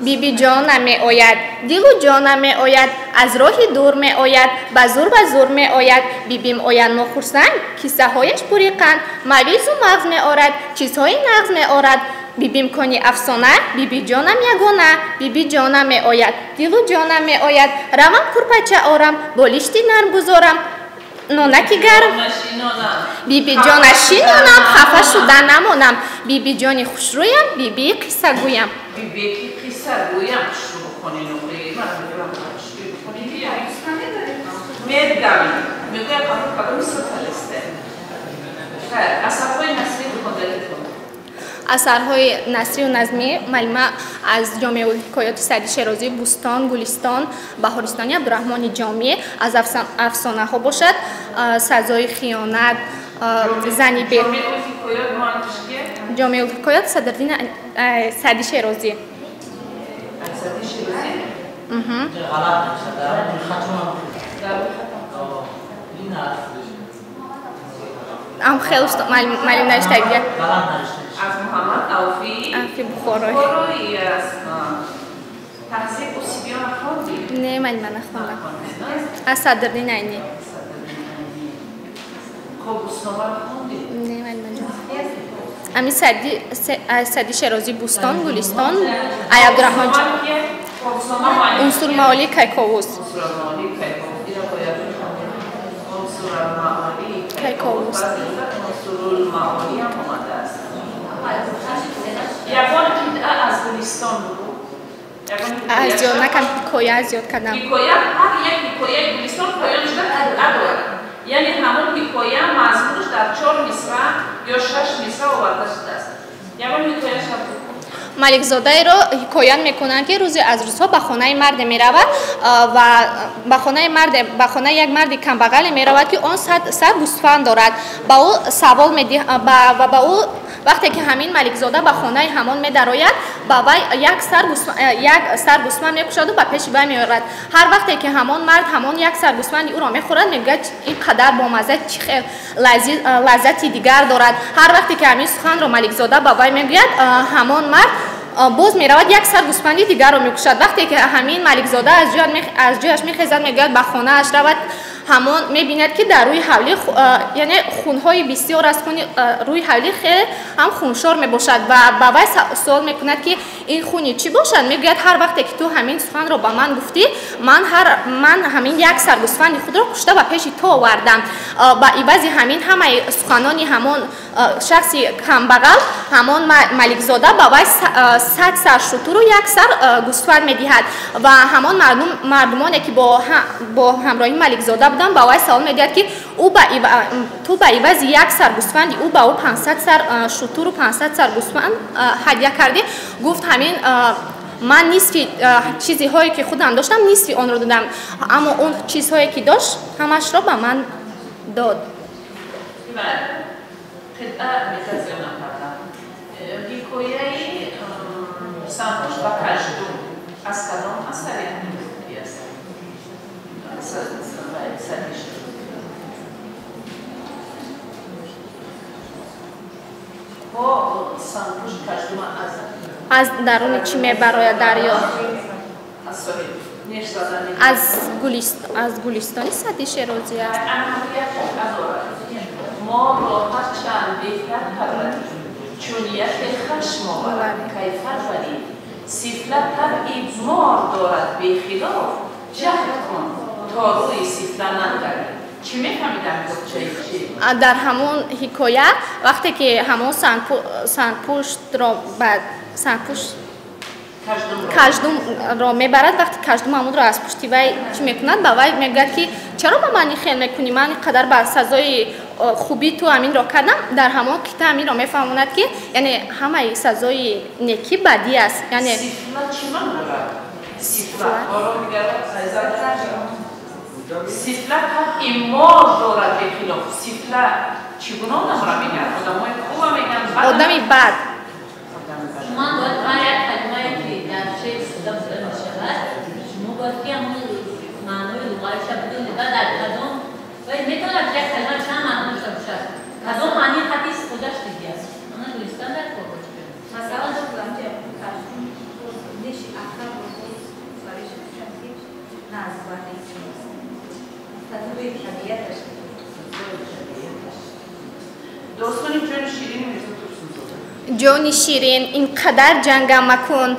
Биби ҷонам меояд, дилу ҷонам меояд, аз роҳи дур меояд, ба зур ба зур меояд. Бибим ояд нохурсанд, киссаҳояш пури қанд, мавизу мағз меорад, чизҳои нағз меорад. Бибим кони афсона, биби ҷонам ягона, биби ҷонам меояд, дилу ҷонам меояд. Равам курпача орам, болишти нарм гузорам, нонаки гарм. Биби ҷона шинонам, хафа шуда намонам. Биби ҷони хушрӯям, бибии қиссагӯям. Бибии қиссагӯям, хушрӯ бухонӣ нуқри. Ман мегӯям хушрӯ бухонӣ. Медавӣ. Мегӯям қабул кадоми социалисте. Хайр, асарҳои насрӣ бухондаитон. Асарҳои насрию назмӣ малима аз Ҷомеул ҳикоёти Саъди Шерозӣ, Бӯстон, Гулистон, Баҳористони Абдураҳмони Ҷомӣ, аз афсонаҳо бошад Сазои хиёнат, зани бе. Ҷомеул ҳикоёт Садриддин Саъди Шерозӣ. Саъди Шерозӣ? Ам хел малим навиштагия. Аз Муҳаммад Авфи Авфи Бухорои. Бухорои аст. Таҳзиб Усибиёна хонди? Не, малима нахондам. Аз Садриддин Айнӣ. Қобусномаро хонди? Не, малима ҷон. Ами Саъди Шерозӣ, Бӯстон, Гулистон, ай Абдураҳмон Унсурмаолӣ Кайковус. Кайковус. Ягон қитъа аз Гулистон буд? Аз ёд накам, ҳикоя аз ёд кардам. Ҳикоя, ҳар як ҳикояи Гулистон поён шуда қитъа дорад. Яъне ҳамон ҳикоя мазмунаш дар 4 мисра ё 6 мисра оварда шудааст. Ягон ҳикояш ҳам буд? Маликзодаеро ҳикоят мекунанд, ки рӯзе аз рӯзҳо ба хонаи марде меравад ва ба хонаи як марди камбағале меравад, ки он 100 гӯсфанд дорад. Ба ӯ савол медиҳ, ва ба ӯ вақте ки ҳамин маликзода ба хонаи ҳамон медарояд, ба вай як сар гӯсфанд мекушаду ба пеши вай меорад. Ҳар вақте ки ҳамон мард ҳамон як сар гӯсфанди ӯро мехӯрад, мегӯяд ин қадар бомазза, чӣ хел лаззати дигар дорад. Ҳар вақте ки ҳамин суханро маликзода ба вай мегӯяд, ҳамон мард боз меравад як сар гӯсфанди дигарро мекушад. Вақте ки ҳамин маликзода аз ҷояш мехезад, мегӯяд ба хонааш равад, ҳамон мебинад, ки дар рӯи ҳавлӣ яъне хунҳои бисёр аз хуни рӯи ҳавлӣ хеле ҳам хуншор мебошад ва ба вай суол мекунад, ки ин хуни чӣ бошад? Мегӯяд ҳар вақте ки ту ҳамин суханро ба ман гуфтӣ, ман ҳамин як сар гӯсфанди худро кушта ба пеши ту овардам. Ба ивази ҳамин ҳамаи суханони ҳамон шахси камбағал, ҳамон маликзода ба вай 100 сар шутуру як сар гӯсфанд медиҳад ва ҳамон мардумоне ки бо ҳамроҳи маликзода буданд, ба вай савол медиҳад, ки ту ба ивази як сар гӯсфанди ӯ ба ӯ 500 сар шутуру 500 сар гӯсфанд ҳадя кардӣ. Гуфт ҳамин ман нисфи чизҳое ки худам доштам, нисфи онро додам, аммо он чизҳое ки дошт ҳамашро ба ман дод. Қитъа метазиё накардам. Ҳикояи Сангпӯш ва Каждум аз кадом асари аст? Бо Сангпӯш Каждума аз даруни чӣ мебарояд дарё? Аз Гулистони Саъди Шерозӣ аст. Моро ҳарчанд беҳтар парварӣ, чун яке хашм овард кайфар барӣ, сифла табъи мор дорад бехилоф, ҷаҳд кун то рӯи сифла нангарӣ. Чӣ мефаҳмидам гопчаи чӣ? Дар ҳамон ҳикоя вақте ки ҳамон сангпӯштро ба сангпӯш каждумро мебарад, вақте каждум ҳамонро аз пушти вай чӣ мекунад, ба вай мегӯяд, ки чаро ба ман ин хел мекунӣ, ман ин қадар ба сазои хубии ту ҳаминро кардам. Дар ҳамон қитъа ҳаминро мефаҳмонад, ки яъне ҳамаи сазои некӣ бадӣ аст. Яъне сифла чӣ маъно дорад? Сифла сифла табъи мор дорад бехилоф. Сифла чӣ гуна одамро мегӯянд? Одамои хуба мегӯянд? Одами бад. Шумо бояд ҳар як калимае ки дар шеър истифода шуда мешавад, шумо бояд ки ҳамон маънои луғавиша бидонед ва дар кадом метавонад як калима чанд маъно дошта бошад, кадом маънии хати истифода шудагиаст. Ана Гулистон дар кор бошад. Масалан, На аз баҳри эҳсос, аз рӯи табиаташ. Достони ҷони ширин Мирзо Турсунзода. Ҷони ширин, ин қадар ҷангам макун,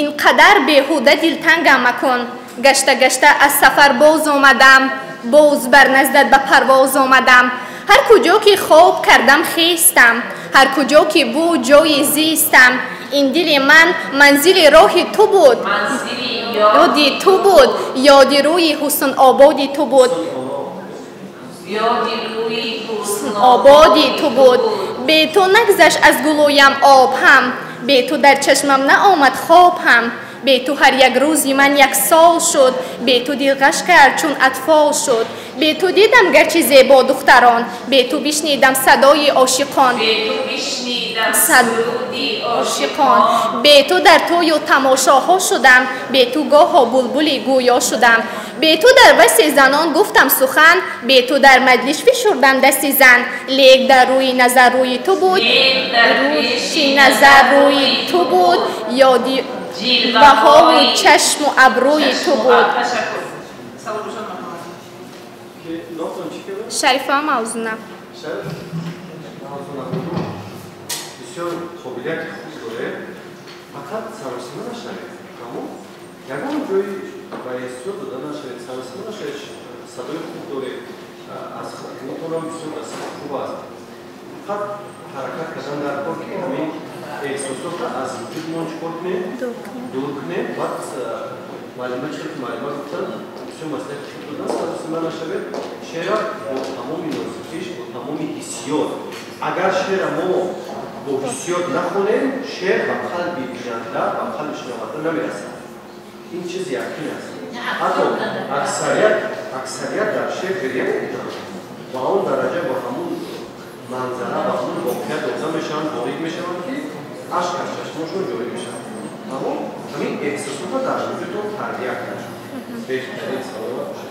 ин қадар беҳуда дилтангам макун. Гашта гашта аз сафар боз омадам, боз бар наздат ба парвоз омадам. Ҳар куҷо ки хоб кардам хестам, ҳар куҷо ки буд ҷои зистам. Ин дили ман манзили роҳи ту буд, ёди ту буд, ёди рӯи ҳусн-ободи ту буд, ободи ту буд. Бе ту нагзашт аз гулӯям об ҳам, бе ту дар чашмам наомад хоб ҳам. Бе ту ҳар як рӯзи ман як сол шуд, бе ту дил ғаш кард чун атфол шуд. Бе ту дидам гарчи зебо духтарон, бе ту бишнидам садои ошиқон, бе ту дар тӯю тамошоҳо шудам, бе ту гоҳо булбули гӯё шудам. Бе ту дар васи занон гуфтам сухан, бе ту дар маҷлис фишурдам дасти зан. Лек дар рӯи назар рӯи ту буд, рӯши назар рӯи ту буд, ёди ҷилваҳову чашму абрӯи ту буд. Шарифа Мавзуна. Бисёр қобилияти хуб доред, фақат саросима нашавед. Тамом, ягон ҷои ба эҳсиёт дода нашавед, саросима нашавед. Садои хуб доред, аз хатмотонам бисёр хуб аст. Фақат ҳаракат кардан дар кор, ки ҳамин эҳсосотро аз вуҷудмон чӣ кор кунем, дур кунем. Баъд муаллима чӣ ки муаллима гуфтанд, бисёр маслиҳати хуб додан, саросима нашавед. Шеъра бо тамоми нозикиш, бо тамоми ҳиссиёт. Агар шеъра мо бо ҳиссиёт нахонем, шеър ба қалби бинанда, ба қалби шунаванда намерасад. Ин чиз яқин аст. Ҳатто аксарият дар шеър гиря мекунанд, ба он дараҷа ба ҳамун манзара, ба ҳамун воқеа дода мешаванд, ворид мешаванд, ки ашк аз чашмошон ҷорӣ мешавад. Аммо ҳамин эҳсосотро дар вуҷудтон тарбия кард. Беҳтарин, саломат бошед.